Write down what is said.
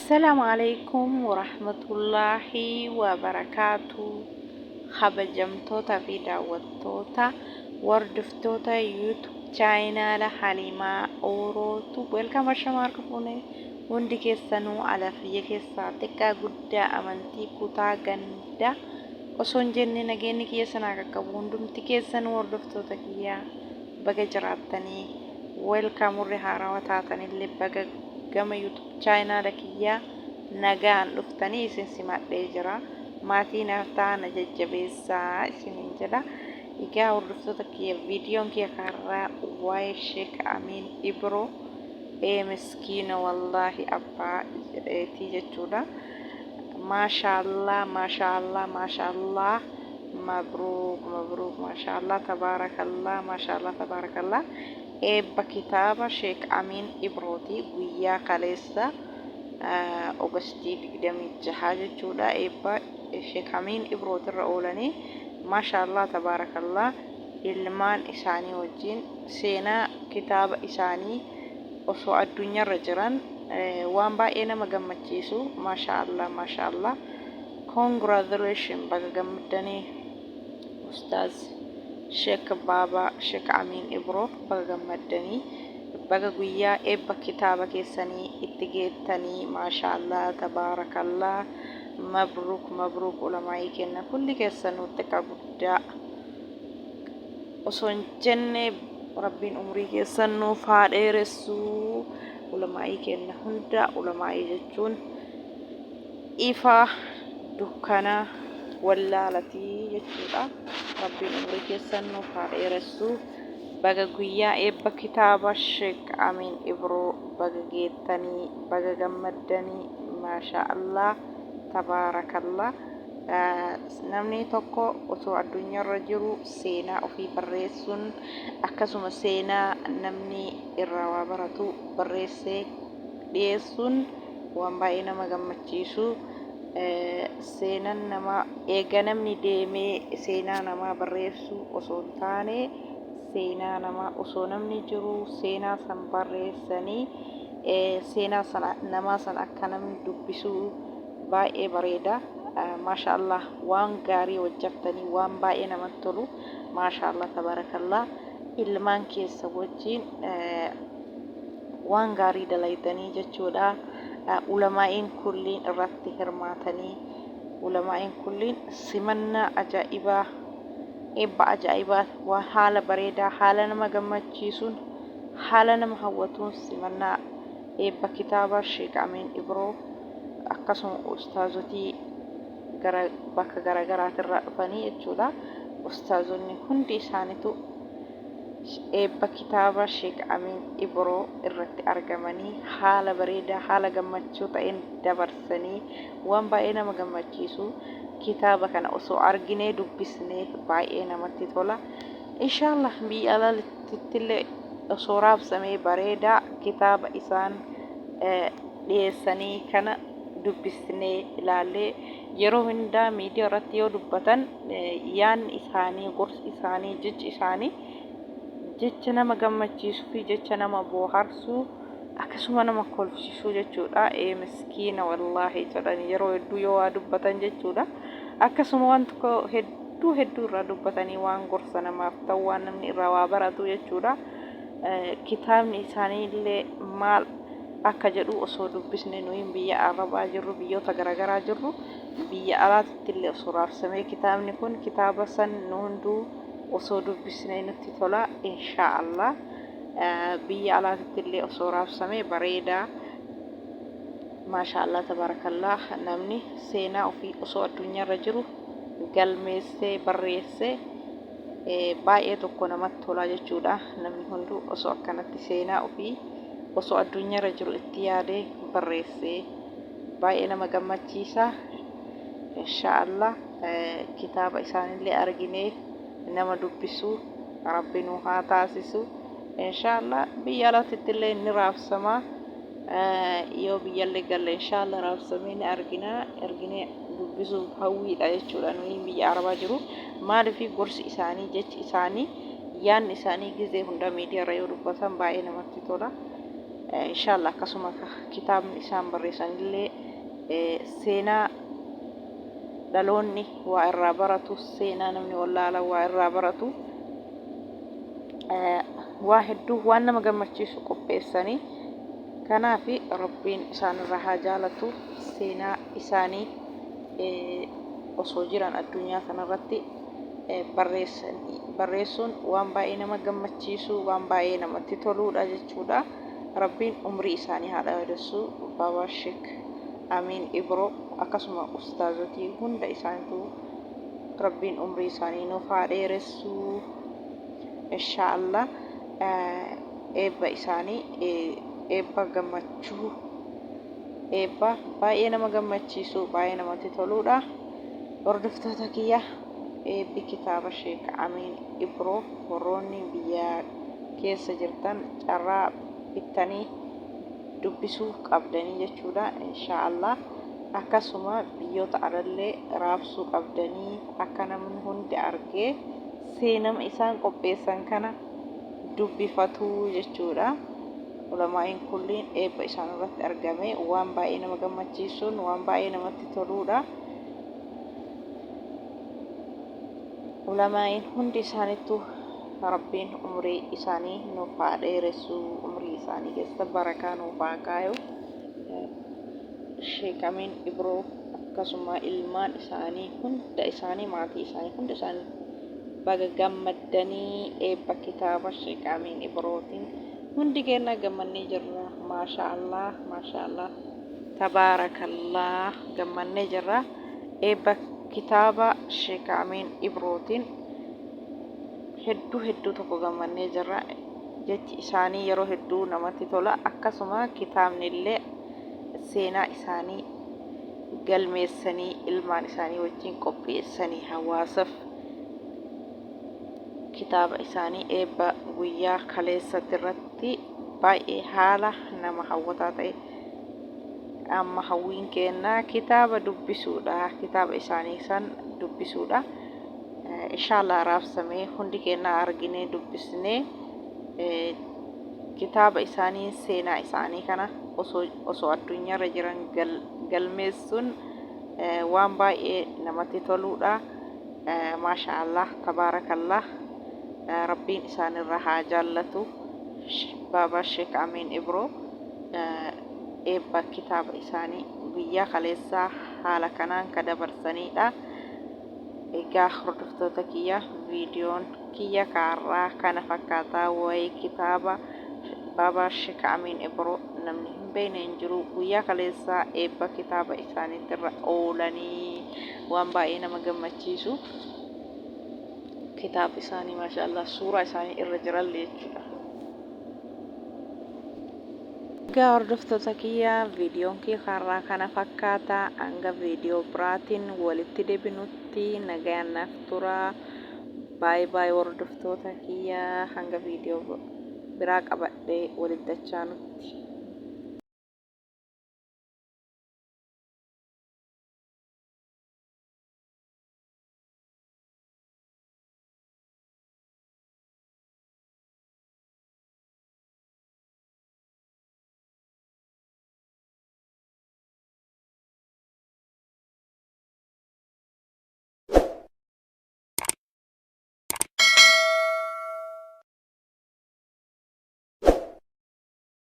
Assalaamu Aleeykum Warahmatullaahi Wabarakaatu Kabajamtoota fi daawwattoota wardoftoota YouTube chaayinaala Haliimaa Oroo Tube welcome ashama harka fuune hundi keessanuu alaaf biyya keessaa xiqqaa guddaa amantii kutaa ganda osoo hin jenne nageenyi kiyya sanaa qaqqabu hundumti keessanuu hordoftoota kiyyaa baga jiraattanii welcome warri haarawa taatanillee baga gama YouTube chaayinaala kiyyaa nagaan dhuftanii isin simadhee jira. Maatii naaf ta'aa na jajjabeessaa isiniin jedha. Egaa hordoftoota kiyya viidiyoon kiyya kaarraa waa'ee Sheek Amiin Ibroo ee miskiina wallaahi abbaa jedheetii jechuudha. Maashaallah maashaallah maashaallah mabruuk mabruuk maashaallah tabaarakallah maashaallah tabaarakallah Eebba kitaaba Sheek Amiin Ibrooti guyyaa kaleessa August 26 jechuudha eebba Sheek Amiin Ibrootirra oolanii Maasha Allah Tabaarakallah ilmaan isaanii wajjiin seenaa kitaaba isaanii osoo addunyarra jiran waan baay'ee nama gammachiisu Maasha Allah Maasha Allah Congratulations baga gammaddanii. Ustaaz Sheek Baabaa Sheek Amiin Ibroo baga gammaddanii baga guyyaa eebba kitaaba keessanii itti geettanii maashaallah tabaarakallah mabruuk mabruuk ulamaa'ii keenna kulli keessanuu xiqqa guddaa osoo hin jenne rabbiin umrii keessan nuuf haa dheeressu ulamaa'ii keenna hunda ulamaa'ii jechuun ifa dukkana wallaalati jechuudha. Rabbiin umrii keessan nuuf haa dheeressu. Baga guyyaa eebba kitaaba Sheek Amiin Ibroo baga geettanii baga gammaddanii maashaa Allah tabaarakallah. Namni tokko osoo addunyaarra jiru seenaa ofii barreessuun akkasuma seenaa namni irraa waa baratu barreessee dhiyeessuun waan baay'ee nama gammachiisu. Seenan namaa eega namni deemee seenaa namaa barreessuu osoo hin taane seenaa namaa osoo namni jiruu seenaa san barreessanii seenaa sana namaa san akka namni dubbisuu baay'ee bareeda. Maasha Allah waan gaarii hojjattanii waan baay'ee namatti tolu. Maasha Allah tabarakallah ilmaan keessa wajjiin waan gaarii dalaydanii jechuudha. Ulamaa'iin kulliin irratti hirmaatanii ulamaa'iin kulliin simannaa ajaa'ibaa eebba ajaa'ibaa waan haala bareedaa haala nama gammachiisuun haala nama hawwatuun simannaa eebba kitaaba Sheek Amiin Ibroo akkasuma ustaazotii gara bakka garaagaraatirraa dhufanii jechuudha. Ustaazonni hundi isaanitu eebba kitaaba Sheek Amiin Ibroo irratti argamanii haala bareedaa haala gammachuu ta'een dabarsanii waan baay'ee nama gammachiisu kitaaba kana osoo arginee dubbisnee baay'ee namatti tola. Inshaallah biyya alaattillee osoo raabsamee bareedaa kitaaba isaan dhiyeessanii kana dubbisnee ilaallee yeroo hundaa miidiyaa irratti yoo dubbatan yaanni isaanii, gorsi isaanii, jechi isaanii jecha nama gammachiisuu fi jecha nama booharsu akkasuma nama kolfisiisuu jechuudha. Ee miskiina wallaahi jedhan yeroo hedduu yoo waa dubbatan jechuudha. Akkasuma waan tokko hedduu hedduu irraa dubbatanii waan gorsa namaaf ta'u waan namni irraa waa baratu jechuudha. Kitaabni isaanii illee maal akka jedhu osoo dubbisne nuyin biyya arabaa jirru biyyoota garagaraa jirru biyya alaatitti illee osoo raabsamee kitaabni kun kitaaba san nu hunduu osoo dubbisnee nutti tola inshaa Allah biyya alaatitti illee osoo raabsamee bareedaa maashaa Allah tabaarakallah namni seenaa ofii osoo addunyaarra jiru galmeessee barreessee baay'ee tokko namatti tola jechuudha namni hunduu osoo akkanatti seenaa ofii osoo addunyaarra jiru itti yaadee barreessee baay'ee nama gammachiisa. Inshaa Allah kitaaba isaanillee arginee nama dubbisu rabbi nu haa taasisu. Inshaa Allah biyya alaatitti illee ni raabsama. Yoo biyyallee galle inshaa Allah raabsamee ni argina. Arginee dubbisuuf hawwiidha jechuudha nuyi biyya arabaa jiru. Maaliif gorsi isaanii jechi isaanii yaanni isaanii gizee hunda miidiyaarra yoo dubbatan baay'ee namatti tola. Inshallah akkasuma kitaabni isaan barreessanillee seenaa dhaloonni waa irraa baratu, seenaa namni wallaala waa irraa baratu, waa hedduu waan nama gammachiisu qopheessanii. Kanaaf Rabbiin isaan irraa haa jaalatu. Seenaa isaanii osoo jiran addunyaa kanarratti barreessuun waan baay'ee nama gammachiisu, waan baay'ee namatti toluudha jechuudha. Rabbiin umrii isaanii haa dheeressu. Baabaa Sheek Amiin Ibroo akkasuma ustaazotii hunda isaaniitu Rabbiin umrii isaanii nuuf haa dheeressu. Inshaa Allah eebba isaanii eebba gammachuu, eebba baay'ee nama gammachiisu, baay'ee namatti toluudha. Hordoftoota kiyya, eebbi kitaaba Sheek Amiin Ibroo warroonni biyya keessa jirtan carraa bittanii dubbisuu qabdanii jechuudha inshaa Allah. Akkasuma biyyoota alallee raabsuu qabdanii akka namni hundi argee seenama isaan qopheessan kana dubbifatu jechuudha. Ulamaa'iin kulliin eebba isaan irratti argame waan baay'ee nama gammachiisuun waan baay'ee namatti toluudha. Ulamaa'iin hundi isaanittu Rabbiin umrii isaanii nuuf haa dheeressu, umrii isaanii keessa barakaa nuuf haa kaayu. Sheek Amiin Ibroo akkasuma ilmaan isaanii hunda isaanii, maatii isaanii hunda isaanii baga gammaddanii. Eebba kitaaba Sheek Amiin Ibrootiin hundi keenya gammannee jirra. Maashaa Allah, maashaa Allah, tabaarakallah, gammannee jirra. Eebba kitaaba Sheek Amiin Ibrootiin hedduu hedduu tokko gammannee jirra. Jechi isaanii yeroo hedduu namatti tola. Akkasuma kitaabni illee seenaa isaanii galmeessanii ilmaan isaanii wajjin qopheessanii hawaasaf kitaaba isaanii eebba guyyaa kaleessatti irratti baay'ee haala nama hawwataa ta'e. Amma hawwiin keenna kitaaba dubbisuudha, kitaaba isaanii san dubbisuudha. Inshallah raabsamee hundi keenna arginee dubbisnee kitaaba isaanii seenaa isaanii kana osoo addunyaarra jiran galmeessuun waan baay'ee namatti toluudha. Maasha Allah, tabaarakallah, Rabbiin isaanirra haa jaallatu. Baabaa Sheek Amiin Ibroo eebba kitaaba isaanii guyyaa kaleessaa haala kanaan ka dabarsaniidha. Egaa hordoftoota kiyya, viidiyoon kiyya kaarraa kana fakkaataa. Waa'ee kitaaba Baabaa Sheek Amiin Ibroo namni hin beekne hin jiru. Guyyaa kaleessaa eebba kitaaba isaaniitirra oolanii waan baay'ee nama gammachiisu. Kitaaba isaanii, maasha Allah, suuraa isaanii irra jirallee jechuudha. Egaa hordoftoota kiyya, viidiyoon kiyya har'aa kana fakkaata. Hanga viidiyoo biraatiin walitti deebinutti nagayaan naaf tura. Baay baay hordoftoota kiyya, hanga viidiyoo biraa qabadhee walitti dachaanutti.